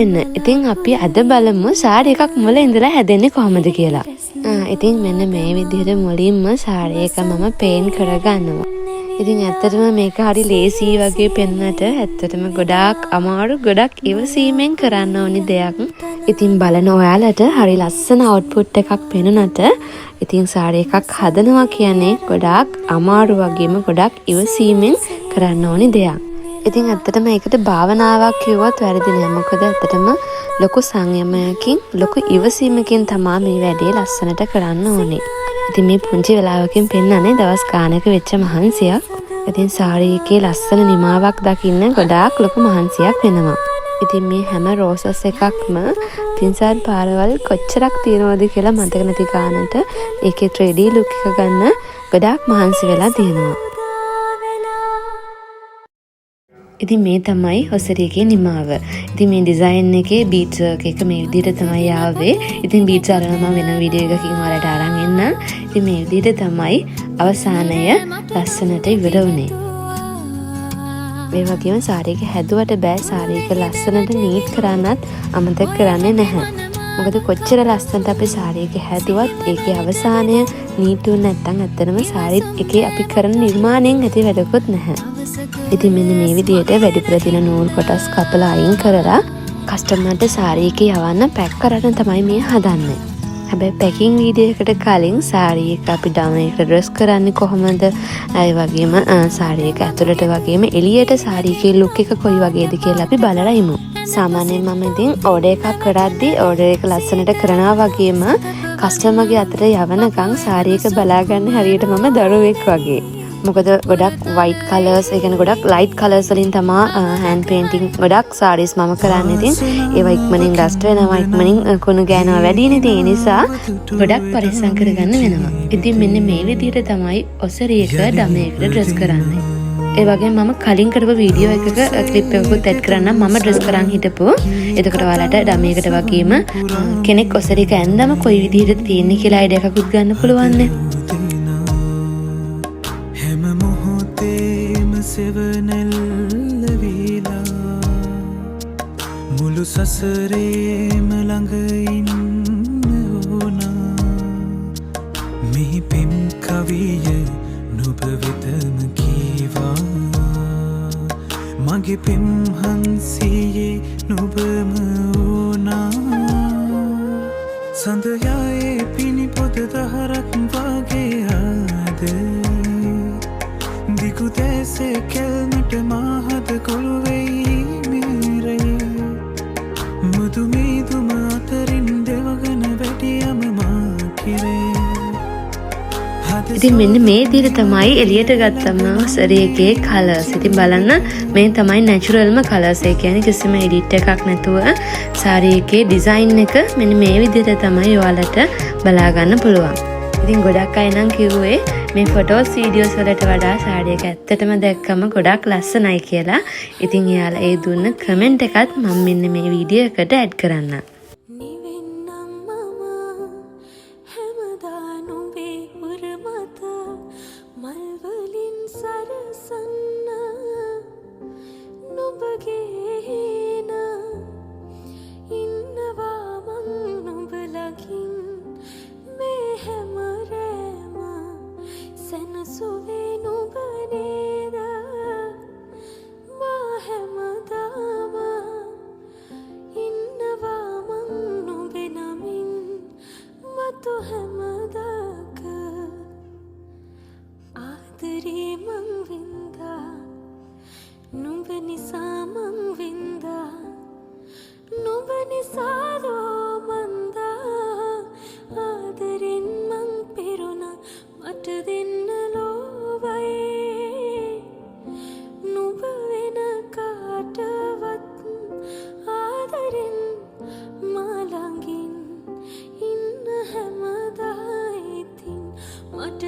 එන්න. ඉතින් අපි අද බලමු සාරි එකක් මුල ඉඳලා හැදෙන්නේ කොහොමද කියලා. ඉතින් මෙන්න මේ විදිහට මුලින්ම සාරි එක මම පේන්ට් කරගන්නවා. ඉතින් ඇත්තටම මේක හරි ලේසි වගේ පෙන්නට ඇත්තටම ගොඩාක් අමාරු, ගොඩක් ඉවසීමෙන් කරන්න ඕනි දෙයක්. ඉතින් බලන ඔයාලට හරි ලස්සන අවුට්පුට් එකක් පෙනුනට ඉතින් සාරි එකක් හදනවා කියන්නේ ගොඩාක් අමාරු වගේම ගොඩක් ඉවසීමෙන් කරන්න ඕනි දෙයක්. ඉතින් ඇත්තටම ඒකට භාවනාවක් කිව්වත් වැරදි නෑ. මොකද ඇත්තටම ලොකු සංයමයකින්, ලොකු ඉවසීමකින් තමා මේ වැඩේ ලස්සනට කරන්න ඕනේ. ඉතින් මේ පුංචි වෙලාවකින් පෙන්නන්නේ දවස් ගානක වෙච්ච මහන්සියක්. ඉතින් සාරි එකේ ලස්සන නිමාවක් දකින්න ගොඩාක් ලොකු මහන්සියක් වෙනවා. ඉතින් මේ හැම රෝසස් එකක්ම තින්සාත් පාරවල් කොච්චරක් තියෙනවද කියලා මතක නැති ගානට ඒකේ 3D look එක ගන්න ගොඩාක් මහන්සි වෙලා තියෙනවා. ඉතින් මේ තමයි ඔසරි එකේ නිමාව. ඉතින් මේ ඩිසයින් එකේ බීඩ්ස් වර්ක් එක මේ විදිහට තමයි ආවේ. ඉතින් බීඩ්ස් අරන් මම වෙන වීඩියෝ එකකින් ඔයාලට අරන් එන්නම්. ඉතින් මේ විදිහට තමයි අවසානය ලස්සනට ඉවර වුණේ. ඒ වගේම සාරි එක හැදුවට බෑ, සාරි එක ලස්සනට නීට් කරන්නත් අමතක කරන්නේ නැහැ. මොකද කොච්චර ලස්සනට අපි සාරි එක හැදුවත් ඒකේ අවසානය නීට් වුනේ නැත්නම් ඇත්තටම සාරි එකේ අපි කරන නිර්මාණයෙන් ඇති වැඩකුත් නැහැ. ඉතින් මෙන්න මේ විදිහට වැඩිපුර තියෙන නූල් කොටස් කපලා අයින් කරලා කස්ටමර්ට සාරි එක යවන්න පැක් කරන්න තමයි මේ හදන්නේ. හැබැයි පැකින් වීඩියෝ එකට කලින් සාරි එක අපි ඩමි එකට ඩ්‍රෙස් කරන්නේ කොහොමද? ඒ වගේම සාරි එක ඇතුළට වගේම එළියට සාරි එකේ ලුක් එක කොයි වගේද කියලා අපි බලලා ඉමු. සාමාන්‍යයෙන් මම ඉතින් ඕඩර් එකක් කරද්දි ඕඩර් එක ලස්සනට කරනවා වගේම කස්ටමර්ගේ අතට යවනකම් සාරි එක බලාගන්න හරියට මම දරුවෙක් වගේ. මොකද ගොඩක් වයිට් කලර්ස්, ඒ කියන්නේ ගොඩක් ලයිට් කලර්ස් වලින් තමා හෑන්ඩ් පේන්ටිං ගොඩක් සාරීස් මම කරන්නේ. ඉතින් ඒවා ඉක්මනින් රස්ට් වෙනවා, ඉක්මනින් කුණු ගෑනවා වැඩිනේ. ඉතින් ඒ නිසා ගොඩක් පරිස්සම් කරගන්න වෙනවා. ඉතින් මෙන්න මේ විදිහට තමයි ඔසරි එක ඩමි එකට ඩ්‍රෙස් කරන්නේ. ඒ වගේම මම කලින් කරපු වීඩියෝ එකක ක්ලිප් එකකුත් ඇඩ් කරන්නම් මම ඩ්‍රෙස් කරන් හිටපු. එතකොට ඔයාලට ඩමි එකට වගේම කෙනෙක් ඔසරි එක ඇන්දම කොයි විදිහටද තියෙන්නේ කියලා අයිඩියා එකකුත් ගන්න පුළුවන් නේ. හැම මොහොතේම සෙවණැල්ල වීලා මුළු සසරේම ළඟ ඉන්න ඕන. මෙහි පෙම් කවිය නුඹ වෙතම කීවා. මගේ පෙම් හන්සියේ නුඹම ඕනා. සඳයායේ පිණිපොද දහරක් වගේ ආදේ දිගු දැසේ කෙල්මට මාහද කොළු වෙයි මේරේ. මුදු මීදුම අතරින් දෙවගන වැටියම මා කිරේ. ඉතින් මෙන්න මේ විදිහට තමයි එළියට ගත්තම ඔසරි එකේ කලර්ස්. ඉතින් බලන්න, මේ තමයි නැචරල්ම කලර්ස්. ඒ කියන්නේ කිසිම එඩිට් එකක් නැතුව සාරි එකේ ඩිසයින් එක මෙන්න මේ විදිහට තමයි ඔයාලට බලා ගන්න පුළුවන්. ඉතින් ගොඩක් අය නම් කිව්වේ මේ ෆොටෝස් වීඩියෝස් වලට වඩා සාරි එක ඇත්තටම දැක්කම ගොඩක් ලස්සනයි කියලා. ඉතින් එයාලා ඒ දුන්න කමෙන්ට් එකත් මම මෙන්න මේ වීඩියෝ එකට ඇඩ් කරන්නම්. නිවෙන්නම් මම හැමදා නුඹේ උර මත මල්වලින් සරසන්න නුඹගේ හේන. ඉන්නවා මං නුඹ ළඟින් මේ හැම රෑම. සැනසුවේ නුඹ නේද මා හැමදාම? ඉන්නවා මං නුඹේ නමින් මතු හැමදාක. ආදරේ මං වින්දා, නුඹ නිසා මං වින්දා. නුඹ නිසා දෝ මන්දා ආදරෙන් මං පිරුණා. මට දෙන්න ලෝවයි නුඹ වෙන කාටවත්. ආදරෙන් මා ළඟින් ඉන්න හැමදා ඉතින් මට